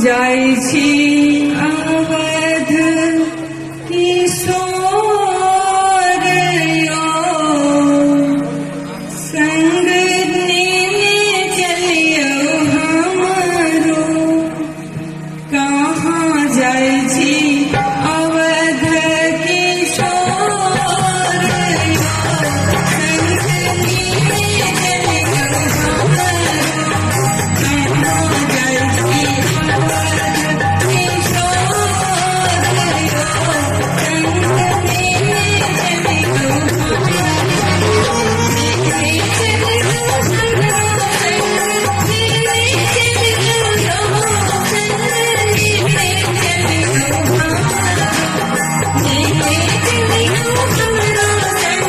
जाइ छी अवध किशोर यो, संग नेने चलियौ हमरो। कहाँ जाइ छी अवध किशोर यो, संग नेने चलियौ हमरो। कहाँ जाइ छी अवध किशोर यो, संग नेने चलियौ हमरो। नेने चलियौ हमरो संग नेने चलियौ यो, संग नेने चलियौ हमरो। नेने चलियौ हमरो संग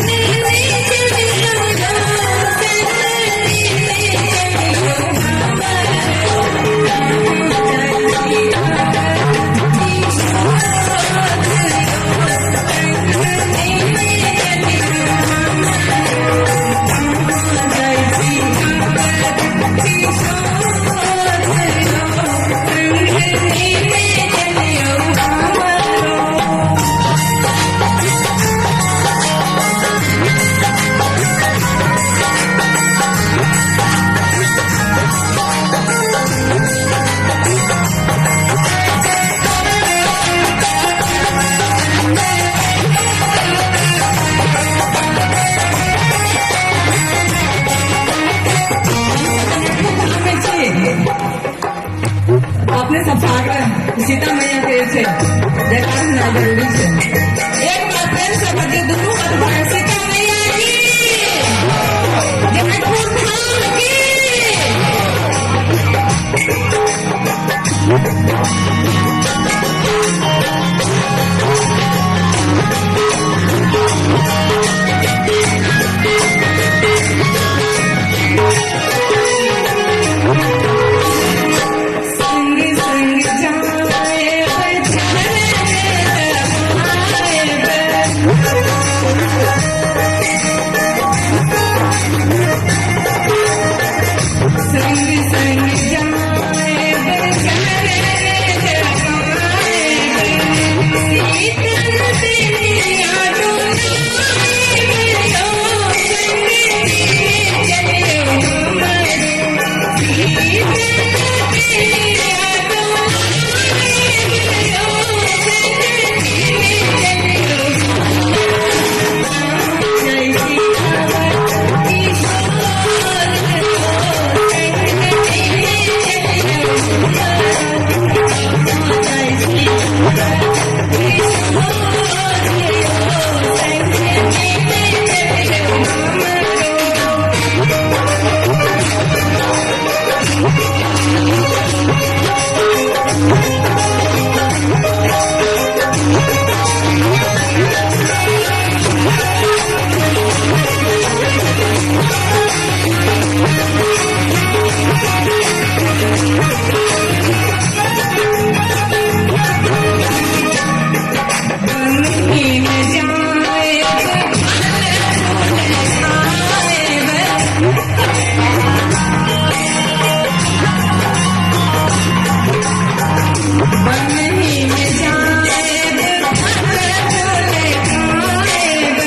नेने चलियौ यो, संग नेने चलियौ हमरो। कहाँ जाइ छी अवध किशोर यो, संग नेने चलियौ हमरो। कहाँ जाइ छी अवध किशोर यो, संग नेने चलियौ हमरो। धाममे छी। अपने सबसँ आग्रह, सीता मैया के छै जयकार होना जरूरी छै। एक बार प्रेम से भजिए, दुनू हाथ उठा, सीता मैया की, जनकपुर धाम की। संग संग जाएब, चरण दबाएब। संग संग जाएब, चरण दबाएब, शीतल बेनिया डोलाएब यो, संग नेने चलियौ हमरो। शीतल बेनिया डोलाएब यो, संग नेने चलियौ हमरो। जाइ छी अवध किशोर यो, संग नेने चलियौ हमरो। जाइ छी अवध किशोर यो, संग नेने चलियौ हमरो। बनही जाएब, फल फूल खाएब। बनही में जाएब, फल फूल खाएब,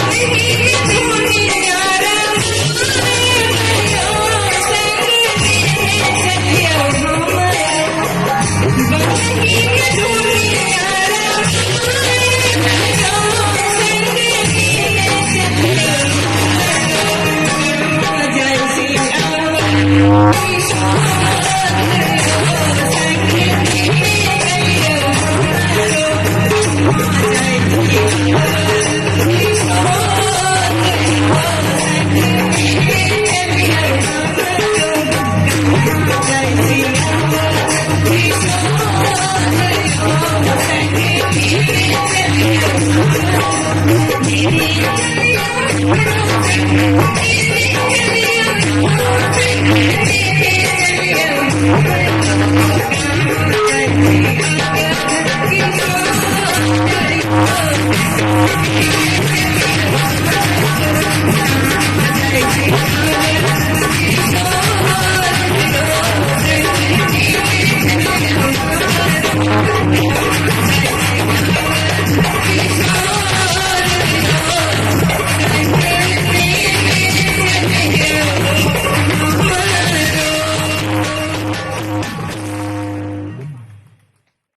बनही दुनिया रमाएब यो, संग नेने चलियौ हमरो। बनही दुनिया रमाएब यो, संग नेने चलियौ हमरो। कहाँ जाइ छी अवध किशोर यो, संग नेने चलियौ हमरो। जाइ छी अवध किशोर यो, संग नेने चलियौ हमरो। जाइ छी अवध किशोर यो, संग नेने चलियौ हमरो। नेने चलियौ हमरो संग नेने चलियौ यो, संग नेने चलियौ हमरो।